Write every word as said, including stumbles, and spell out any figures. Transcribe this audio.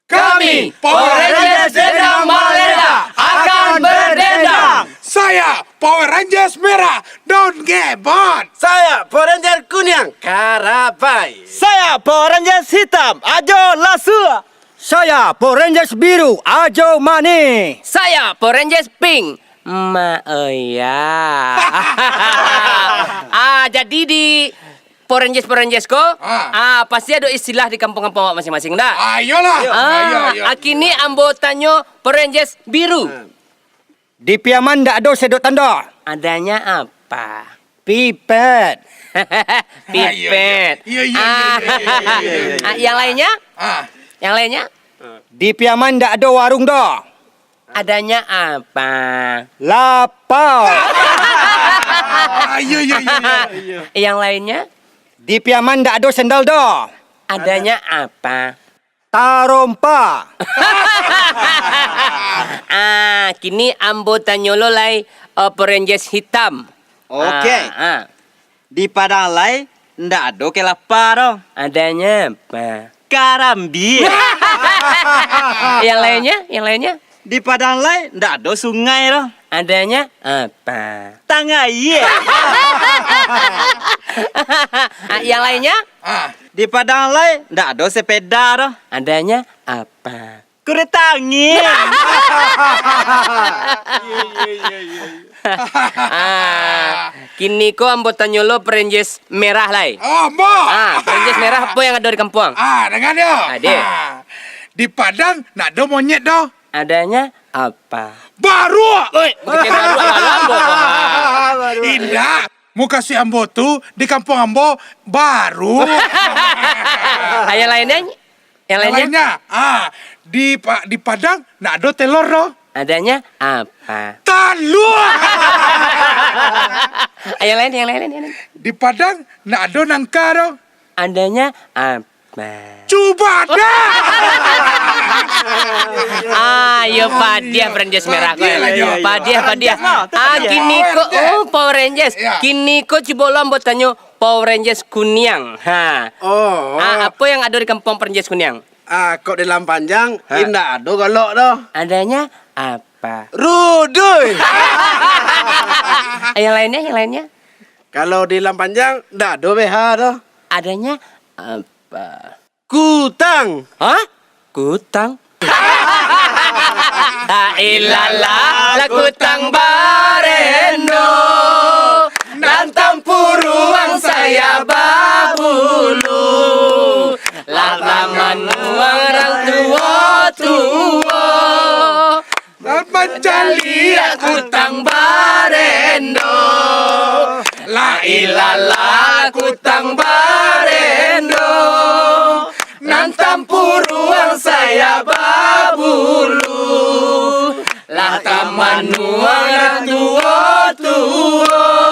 Kami, Power Rangers Dendang Maleda, akan berdendang. Saya, Power Rangers Merah, Don Gebot. Saya, Power Ranger Kuniang, Karabai. Saya, Power Rangers Hitam, Ajo Lasua. Saya, Power Rangers Biru, Ajo Mani. Saya, Power Rangers Pink, Mak Oya. Ah, jadi di Power Rangers, Power Rangers ko, ah, pasti ado istilah di kampuang-kampuang awak masing-masing, dah? Ah, iyolah. Ah, ah, iyo, iyo. Kini ambo tanyo Power Rangers Biru. Ah. Di Piaman ndak ado sedok tando. Adanya apa? Pipet. Pipet. Iyo, iyo, iyo, iyo, iyo, iyo, iyo. Ah, yang lainnya? Ah. Yang lainnya? Di Piaman ndak ado warung doh. Adanya apa? Lapau. Iyo, iyo, iyo, iyo. Yang lainnya? Di Piaman ndak ado sendal doh. Adanya apa? Tarompa. Ah, kini ambo tanyo lo lai, eh, Power Rangers Hitam. Oke. Ah, ah. Di Padang Lai, ndak ado kelapa doh. Adanya apa? Karambia. Yang lainnya, yang lainnya? Di Padang Lai, ndak ado sungai doh. Adanya apa? Tang aia. Ah, yang lainnya? Ah. Di Padang Lai, ndak ado sepeda doh. Adanya apa? Kureta angin. Ah, kini ko ambo tanyo lo Power Rangers Merah lai. Oh, ambo. Ah, Power Rangers Merah, apo yang ado di kampuang? Ah, danga nyo. Ah, deh. Ah, di Padang ndak ado monyet doh. Adanya apa? Baruak. Oi, bukan baruak, lalu ambo. Ah. Indak. Mukasuik ambo tu, di kampuang ambo, baruak. Ah, yang lainnya? Yang lainnya? Yang lainnya, ah, di Pa-, di Padang ndak ado telor doh. Adanya apa? Talua! Ah, yang lain, yang lain, yang lain. Di Padang ndak ado nangka doh. Adanya apa? Cubadak! Ah, yo, padiah Power Rangers Merah ko. Padiah lah, yo. Padiah, padiah. Padiah, padiah. Ah, kini ko, oh, Power Rangers. Yo. Kini ko cubo lo ambo tanyo Power Rangers Kuniang. Ha. Oh. Ah, apo yang ado di kampuang Power Rangers Kuniang? Ah, kok di Lampang Panjang, ha, indak ado golok doh. Adanya apa? Rudui. Yang lainnya, yang lainnya? Kalau di Lampang Panjang, ndak ado B H doh. Adanya apa? Kutang. Hah? Kutang? La ilaha, lah kutang barendo, nan tampuruang saya babulu, lah taman urang tuo-tuo. Nan mancaliak kutang barendo, la ilaha, kutang barendo, nan tampuruang saya babulu, lah taman urang tuo-tuo.